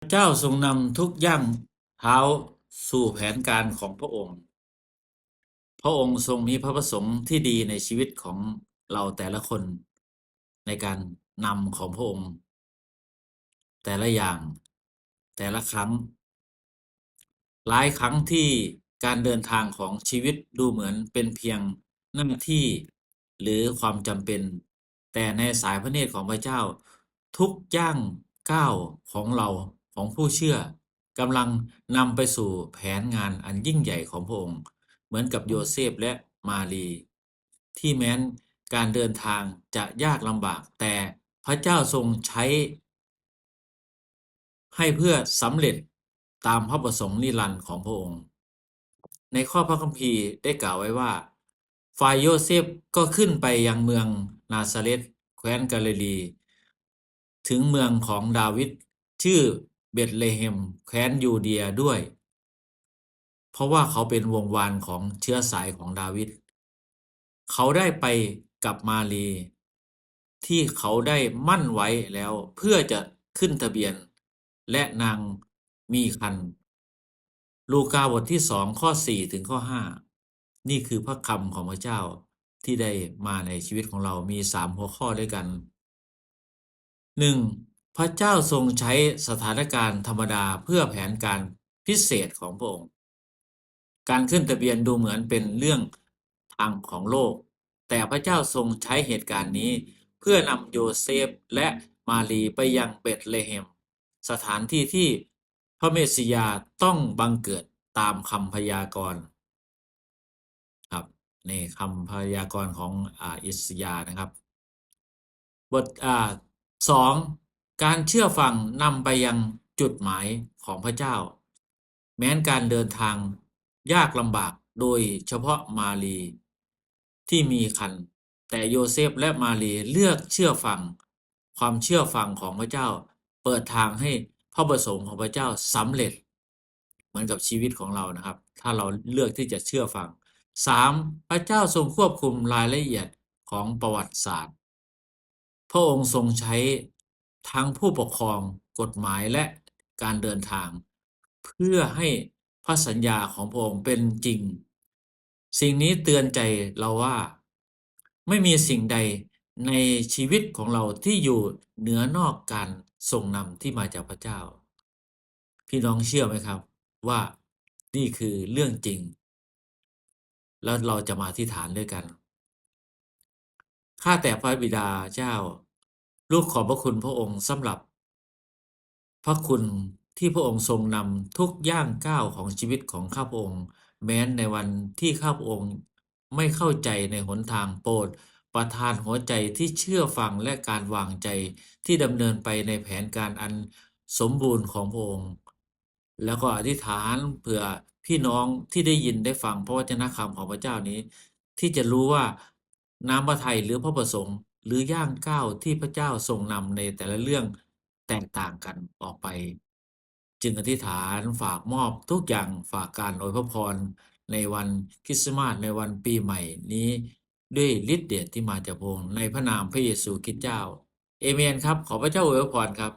ພະເຈົ້າຊົງນຳທຸກຢ່າງເທ້າສູ່ແຜນການຂອງພະອົງ. ພະອົງຊົງມີພະປະສົງທີ່ດີໃນຊີວິດຂອງເຮົາແຕ່ລະຄົນ, ໃນການນຳຂອງພະອົງແຕ່ລະຢ່າງ, ແຕ່ລະຄັ້ງ. ຫຼາຍຄັ້ງທີ່ການເດີນທາງຂອງຊີວິດດູເໝືອນເປັນພຽງໜ້າທີ່ ຫຼື ຄວາມຈຳເປັນ, ແຕ່ໃນສາຍພະເນດຂອງພະເຈົ້າ, ທຸກຍ່າງກ້າວຂອງເຮົາ, ຂອງຜູ້ເຊື່ອ, ກຳລັງນຳໄປສູ່ແຜນງານອັນຍິ່ງໃຫຍ່ຂອງພະອົງ, ເໝືອນກັບໂຍເຊບ ແລະ ມາຣີ, ທີ່ແມ້ນການເດີນທາງຈະຍາກລຳບາກ, ແຕ່ພະເຈົ້າຊົງໃຊ້ ໃຫ້ເພື່ອສຳເລັດຕາມພະປະສົງນິລັນຂອງພະອົງ. ໃນຂໍ້ພະຄຳພີໄດ້ກ່າວໄວ້ວ່າ, ຝ່າຍໂຍເຊບກໍຂຶ້ນໄປຍັງເມືອງນາຊາເລັດ, ແຄວ້ນກາລີລີ, ເຖິງເມືອງຂອງດາວິດ, ຊື່ເບັດເລເຮັມ, ແຄວ້ນຢູເດຍດ້ວຍ, ເພາະວ່າເຂົາເປັນວົງວານຂອງເຊື້ອສາຍຂອງດາວິດ. ເຂົາໄດ້ໄປກັບມາຣີ ທີ່ເຂົາໄດ້ໝັ້ນໄວ້ແລ້ວ ເພື່ອຈະຂຶ້ນທະບຽນ ແລະ ນາງມີຄັນ. ລູກາ ບົດທີສອງ ຂໍ້ສີ່ ເຖິງ ຂໍ້ຫ້າ. ນີ້ຄືພະຄຳຂອງພະເຈົ້າທີ່ໄດ້ມາໃນຊີວິດຂອງເຮົາ, ມີສາມຫົວຂໍ້ດ້ວຍກັນ. ໜຶ່ງ, ພະເຈົ້າຊົງໃຊ້ສະຖານະການທຳມະດາເພື່ອແຜນການພິເສດຂອງພະອົງ. ການຂຶ້ນທະບຽນດູເໝືອນເປັນເລື່ອງທາງຂອງໂລກ, ແຕ່ພະເຈົ້າຊົງໃຊ້ເຫດການນີ້ເພື່ອນຳໂຍເຊບ ແລະ ມາຣີໄປຍັງເບັດເລເຮັມ, ສະຖານທີ່ທີ່ພະເມສຊິຍາຕ້ອງບັງເກີດຕາມຄຳພະຍາກອນ. ຄັບ ໃນຄຳພະຍາກອນຂອງ ອາ ອິສຢານະຄັບ. ບົດ ອາ ສອງ, ການເຊື່ອຟັງນຳໄປຍັງຈຸດໝາຍຂອງພະເຈົ້າ. ແມ່ນການເດີນທາງຍາກລຳບາກ, ໂດຍສະເພາະມາຣີທີ່ມີຄັນ, ແຕ່ໂຍເຊບ ແລະ ມາຣີເລືອກເຊື່ອຟັງ. ຄວາມເຊື່ອຟັງຂອງພະເຈົ້າເປີດທາງໃຫ້ພະປະສົງຂອງພະເຈົ້າສຳເລັດ. ເໝືອນກັບຊີວິດຂອງເຮົານະຄັບ, ຖ້າເຮົາເລືອກທີ່ຈະເຊື່ອຟັງ. ສາມ, ພະເຈົ້າຊົງຄວບຄຸມລາຍລະອຽດຂອງປະຫວັດສາດ. ພະອົງຊົງໃຊ້ທັງຜູ້ປົກຄອງ, ກົດໝາຍ ແລະ ການເດີນທາງ ເພື່ອໃຫ້ພະສັນຍາຂອງພະອົງເປັນຈິງ. ສິ່ງນີ້ເຕືອນໃຈເຮົາວ່າ ໄມ່ມີສິ່ງໃດໃນຊີວິດຂອງເຮົາທີ່ຢູ່ເໜືອນອກການຊົງນຳທີ່ມາຈາກພະເຈົ້າ. ພີ່ນ້ອງເຊື່ອໄໝຄັບວ່ານີ້ຄືເລື່ອງຈິງ? ແລ້ວເຮົາຈະມາອະທິຖານດ້ວຍກັນ. ຂ້າແຕ່ພະບິດາເຈົ້າ, ລູກຂອບພະຄຸນພະອົງສຳລັບ ພະຄຸນທີ່ພະອົງຊົງນຳທຸກຍ່າງກ້າວຂອງຊີວິດຂອງຂ້າພະອົງ. ແມ່ນໃນວັນທີ່ຂ້າພະອົງໄມ່ເຂົ້າໃຈໃນຫົນທາງ, ໂປດປະທານຫົວໃຈທີ່ເຊື່ອຟັງ ແລະ ການວາງໃຈທີ່ດຳເນີນໄປໃນແຜນການອັນສົມບູນຂອງພະອົງ. ແລ້ວກໍອະທິຖານເພື່ອພີ່ນ້ອງທີ່ໄດ້ຍິນໄດ້ຟັງພະວະຈະນະຄຳຂອງພະເຈົ້ານີ້ ທີ່ຈະຮູ້ວ່າ ນ້ຳພະໄທ ຫຼື ພະປະສົງ ຫຼື ຍ່າງກ້າວທີ່ພະເຈົ້າຊົງນຳໃນແຕ່ລະເລື່ອງແຕກຕ່າງກັນອອກໄປ. ຈຶ່ງອະທິຖານຝາກມອບທຸກຢ່າງ, ຝາກການອວຍພະພອນໃນວັນຄຣິສຕະມາດ, ໃນວັນປີໃໝ່ນີ້ ດ້ວຍລິດເດດທີ່ມາຈາກພະອົງ, ໃນພະນາມພະເຢຊູຄຣິດເຈົ້າ. ເອເມນຄັບ. ຂໍພະເຈົ້າອວຍພະພອນຄັບ.